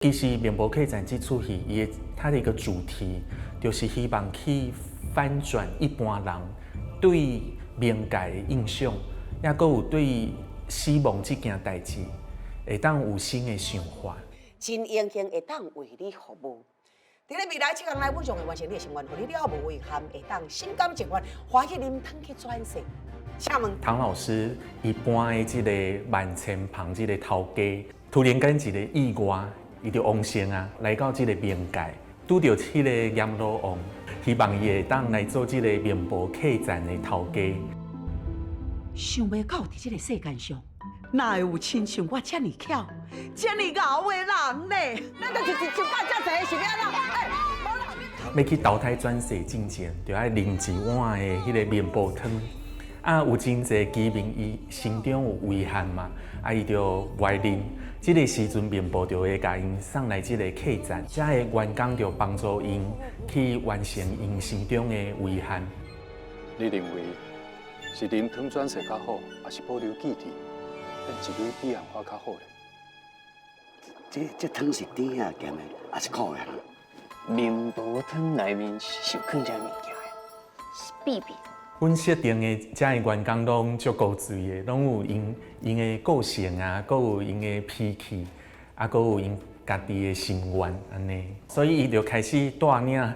其實《面簿客棧》這齣戲，伊的它的一個主題，就是希望去反轉一般人對冥界的印象，抑閣有對死亡這件代誌，會當有新的想法。真榮幸會當為你服務。佇咧未來七工內，阮將會完成你的心願，予你了無遺憾，會當心甘情願歡喜啉湯去轉世。請問唐老師伊搬的這個萬千棚這個頭家，突然間一個意外，伊就往生啊，來到這個冥界，拄著彼個閻羅王，希望伊會當來做這個面簿客棧的頭家。想袂到佇這個世間上，哪會有親像我遮爾巧、遮爾𠢕的人咧？咱就是一百遮濟是欲按怎？欸，欲去投胎轉世進前，就愛啉一碗的彼個面婆湯。啊，有真濟居民伊心中有遺憾嘛，啊，伊就無愛啉。這個時陣，面婆就會共𪜶送來這個客棧，遮的員工就幫助𪜶去完成𪜶心中的遺憾。你認為是啉湯轉世較好，還是保留記憶，變一蕊彼岸花較好咧？這湯是甜的、鹹的，還是苦的？面婆湯內面是有囥啥物件的？是秘密。阮設定的遮的員工攏足古錐的，攏有𪜶𪜶的個性啊，閣有𪜶的脾氣，啊，閣有𪜶家己的心願按呢。所以伊就開始帶領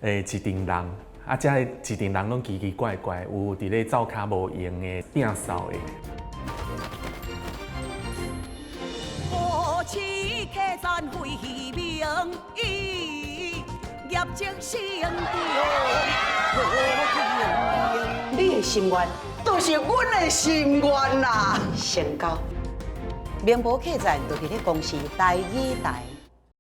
一陣人，啊，遮一陣人攏奇奇怪怪，有佇咧灶跤無閒的，摒掃的。夫妻客棧為名義，業績成就你的心願，就是阮的心願啦！成交，面簿客棧就佇咧公視台語台。